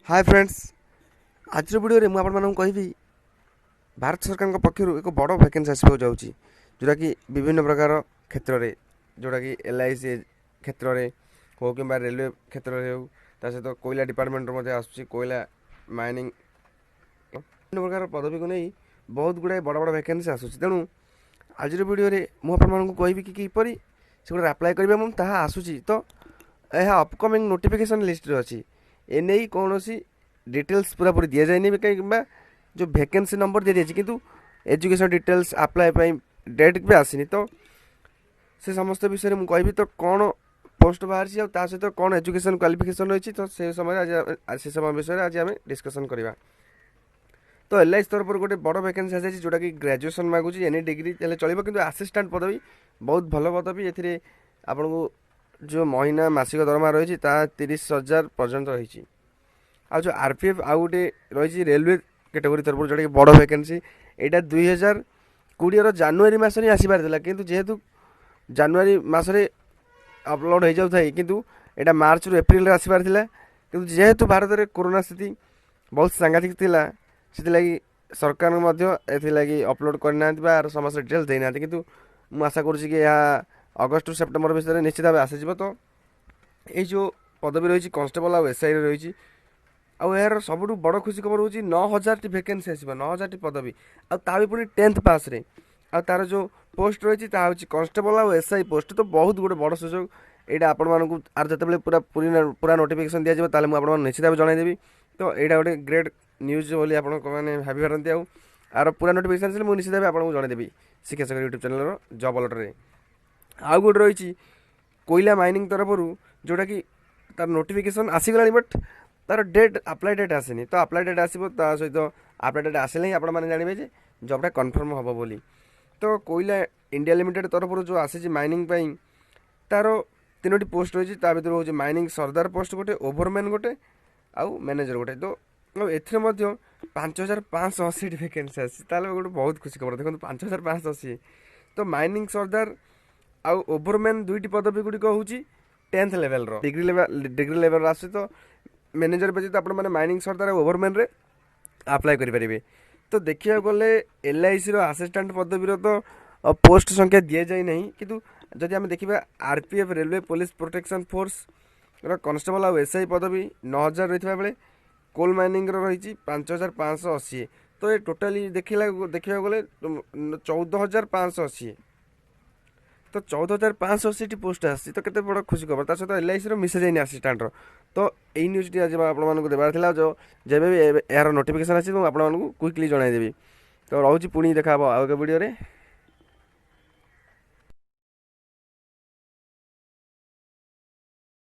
ହାଏ friends, ଆଜିର ଭିଡ଼ିଓରେ ମୁଁ ଆପଣମାନଙ୍କୁ କହିବି, ଭାରତ ସରକାରଙ୍କ ପକ୍ଷରୁ ଏକ ବଡ଼ ଭ୍ୟାକେନ୍ସି ଆସିବାକୁ ଯାଉଛି, ଯେଉଁଟାକି ବିଭିନ୍ନ ପ୍ରକାର କ୍ଷେତ୍ରରେ, ଯେଉଁଟାକି ଏଲ୍ଆଇସି କ୍ଷେତ୍ରରେ ହେଉ କିମ୍ବା ରେଲୱେ କ୍ଷେତ୍ରରେ ହେଉ, ତା ସହିତ କୋଇଲା ଡିପାର୍ଟମେଣ୍ଟରୁ ମଧ୍ୟ ଆସୁଛି, କୋଇଲା ମାଇନିଂ, ବିଭିନ୍ନ ପ୍ରକାର ପଦବୀକୁ ନେଇ ବହୁତ ଗୁଡ଼ାଏ ବଡ଼ ବଡ଼ ଭ୍ୟାକେନ୍ସି ଆସୁଛି। ତେଣୁ ଆଜିର ଭିଡ଼ିଓରେ ମୁଁ ଆପଣମାନଙ୍କୁ କହିବି କି କିପରି ସେଗୁଡ଼ାକ ଆପ୍ଲାଏ କରିବେ ଏବଂ ତାହା ଆସୁଛି ତ ଏହା ଅପକମିଂ ନୋଟିଫିକେସନ୍ ଲିଷ୍ଟରେ ଅଛି। ଏନେଇ କୌଣସି ଡିଟେଲ୍ସ ପୁରାପୁରି ଦିଆଯାଇନି କିମ୍ବା ଯେଉଁ ଭ୍ୟାକେନ୍ସି ନମ୍ବର ଦିଆଯାଇଛି, କିନ୍ତୁ ଏଜୁକେସନ୍ ଡିଟେଲ୍ସ, ଆପ୍ଲାଏ ପାଇଁ ଡେଟ୍ ବି ଆସିନି। ତ ସେ ସମସ୍ତ ବିଷୟରେ ମୁଁ କହିବି, ତ କ'ଣ ପୋଷ୍ଟ ବାହାରିଛି ଆଉ ତା ସହିତ କ'ଣ ଏଜୁକେସନ୍ କ୍ୱାଲିଫିକେସନ୍ ରହିଛି। ତ ସେ ସମୟରେ ଆଜି ସେ ସମୟ ବିଷୟରେ ଆଜି ଆମେ ଡିସ୍କସନ୍ କରିବା। ତ ଏଲ୍ଆଇସି ତରଫରୁ ଗୋଟେ ବଡ଼ ଭ୍ୟାକେନ୍ସି ଆସିଯାଇଛି, ଯେଉଁଟାକି ଗ୍ରାଜୁଏସନ୍ ମାଗୁଛି, ଏନି ଡିଗ୍ରୀ ହେଲେ ଚଳିବ, କିନ୍ତୁ ଆସିଷ୍ଟାଣ୍ଟ ପଦବୀ, ବହୁତ ଭଲ ପଦବୀ। ଏଥିରେ ଆପଣଙ୍କୁ ଯେଉଁ ମହିନା ମାସିକ ଦରମା ରହିଛି, ତାହା 30,000 ପର୍ଯ୍ୟନ୍ତ ରହିଛି। ଆଉ ଯେଉଁ ଆର୍ପିଏଫ୍, ଆଉ ଗୋଟେ ରହିଛି ରେଲୱେ କ୍ୟାଟେଗୋରୀ ତରଫରୁ, ଯେଉଁଟାକି ବଡ଼ ଭ୍ୟାକେନ୍ସି। ଏଇଟା 2020ର ଜାନୁଆରୀ ମାସରେ ହିଁ ଆସିପାରିଥିଲା, କିନ୍ତୁ ଯେହେତୁ ଜାନୁଆରୀ ମାସରେ ଅପଲୋଡ଼ ହେଇଯାଉଥାଏ, କିନ୍ତୁ ଏଇଟା ମାର୍ଚ୍ଚରୁ ଏପ୍ରିଲରେ ଆସିପାରିଥିଲା। କିନ୍ତୁ ଯେହେତୁ ଭାରତରେ କରୋନା ସ୍ଥିତି ବହୁତ ସାଂଘାତିକ ଥିଲା, ସେଥିଲାଗି ସରକାର ମଧ୍ୟ ଏଥିଲାଗି ଅପଲୋଡ଼ କରିନାହାନ୍ତି ବା ଏହାର ସମସ୍ତ ଡିଟେଲ୍ସ ଦେଇନାହାନ୍ତି। କିନ୍ତୁ ମୁଁ ଆଶା କରୁଛି କି ଏହା ଅଗଷ୍ଟରୁ ସେପ୍ଟେମ୍ବର ଭିତରେ ନିଶ୍ଚିତ ଭାବେ ଆସିଯିବ। ତ ଏଇ ଯେଉଁ ପଦବୀ ରହିଛି, କନଷ୍ଟେବଲ୍ ଆଉ ଏସ୍ଆଇରେ ରହିଛି। ଆଉ ଏହାର ସବୁଠୁ ବଡ଼ ଖୁସି ଖବର ହେଉଛି, 9000ଟି ଭେକେନ୍ସି ଆସିବ, 9000ଟି ପଦବୀ, ଆଉ ତା ବି ପୁଣି 10th ପାସ୍ରେ। ଆଉ ତାର ଯେଉଁ ପୋଷ୍ଟ ରହିଛି, ତାହା ହେଉଛି କନଷ୍ଟେବଲ୍ ଆଉ ଏସ୍ଆଇ ପୋଷ୍ଟ। ତ ବହୁତ ଗୋଟେ ବଡ଼ ସୁଯୋଗ ଏଇଟା ଆପଣମାନଙ୍କୁ। ଆର ଯେତେବେଳେ ପୁରା ପୁରି ପୁରା ନୋଟିଫିକେସନ୍ ଦିଆଯିବ, ତାହେଲେ ମୁଁ ଆପଣମାନଙ୍କୁ ନିଶ୍ଚିତ ଭାବେ ଜଣାଇଦେବି। ତ ଏଇଟା ଗୋଟେ ଗ୍ରେଟ୍ ନ୍ୟୁଜ୍ ବୋଲି ଆପଣ ମାନେ ଭାବିପାରନ୍ତି। ଆଉ ଆର ପୁରା ନୋଟିଫିକେସନ୍ ଆସିଲେ ମୁଁ ନିଶ୍ଚିତ ଭାବେ ଆପଣଙ୍କୁ ଜଣାଇଦେବି ଶିକ୍ଷା ସାଗର ୟୁଟ୍ୟୁବ୍ ଚ୍ୟାନେଲ୍ର ଜବ୍ ଅଲର୍ଟରେ। ଆଉ ଗୋଟେ ରହିଛି କୋଇଲା ମାଇନିଂ ତରଫରୁ, ଯେଉଁଟାକି ତାର ନୋଟିଫିକେସନ୍ ଆସିଗଲାଣି, ବଟ୍ ତାର ଡେଟ୍, ଆପ୍ଲାଏ ଡେଟ୍ ଆସିନି। ତ ଆପ୍ଲାଏ ଡେଟ୍ ଆସିବ, ତା ସହିତ ଆପ୍ଲାଏ ଡେଟ୍ ଆସିଲେ ହିଁ ଆପଣମାନେ ଜାଣିବେ ଯେ ଜବ୍ଟା କନଫର୍ମ ହେବ ବୋଲି। ତ କୋଇଲା ଇଣ୍ଡିଆ ଲିମିଟେଡ଼ ତରଫରୁ ଯେଉଁ ଆସିଛି ମାଇନିଂ ପାଇଁ, ତାର ତିନୋଟି ପୋଷ୍ଟ ରହିଛି। ତା ଭିତରୁ ହେଉଛି ମାଇନିଂ ସର୍ଦ୍ଦାର ପୋଷ୍ଟ ଗୋଟେ, ଓଭରମ୍ୟାନ୍ ଗୋଟେ ଆଉ ମ୍ୟାନେଜର ଗୋଟେ। ତ ଆଉ ଏଥିରେ ମଧ୍ୟ 5580ଟି ଭେକେନ୍ସି ଆସିଛି। ତାହେଲେ ଗୋଟେ ବହୁତ ଖୁସି ଖବର। ଦେଖନ୍ତୁ, 5580। ତ ମାଇନିଂ ସର୍ଦ୍ଦାର ଆଉ ଓଭରମ୍ୟାନ୍ ଦୁଇଟି ପଦବୀ ଗୁଡ଼ିକ ହେଉଛି 10th ଲେଭେଲର, ଡିଗ୍ରୀ ଲେଭେଲର ଆସୁଛି। ତ ମ୍ୟାନେଜର ବ୍ୟତୀତ ଆପଣମାନେ ମାଇନିଂ ସର୍ଦ୍ଦାର ଆଉ ଓଭରମ୍ୟାନ୍ରେ ଆପ୍ଲାଏ କରିପାରିବେ। ତ ଦେଖିବାକୁ ଗଲେ ଏଲ୍ଆଇସିର ଆସିଷ୍ଟାଣ୍ଟ ପଦବୀର ତ ପୋଷ୍ଟ ସଂଖ୍ୟା ଦିଆଯାଇ ନାହିଁ, କିନ୍ତୁ ଯଦି ଆମେ ଦେଖିବା ଆର୍ପିଏଫ୍, ରେଲୱେ ପୋଲିସ ପ୍ରୋଟେକ୍ସନ୍ ଫୋର୍ସର କନଷ୍ଟେବଲ୍ ଆଉ ଏସ୍ଆଇ ପଦବୀ 9000 ରହିଥିବା ବେଳେ କୋଲ୍ ମାଇନିଂର ରହିଛି 5580। ତ ଏ ଟୋଟାଲି ଦେଖିବାକୁ ଗଲେ 14,580। ତ 14,580ଟି ପୋଷ୍ଟ ଆସିଛି। ତ କେତେ ବଡ଼ ଖୁସି ଖବର! ତା ସହିତ ଏଲ୍ଆଇସିର ମିଶା ଯାଇନି ଆସିଷ୍ଟାଣ୍ଟର। ତ ଏଇ ନ୍ୟୁଜ୍ଟି ଆଜି ଆପଣମାନଙ୍କୁ ଦେବାର ଥିଲା। ଯେଉଁ ଯେବେ ବି ଏହାର ନୋଟିଫିକେସନ୍ ଆସିବ, ମୁଁ ଆପଣମାନଙ୍କୁ କୁଇକଲି ଜଣାଇଦେବି। ତ ରହୁଛି, ପୁଣି ଦେଖା ହେବ ଆଉ ଏକ ଭିଡ଼ିଓରେ।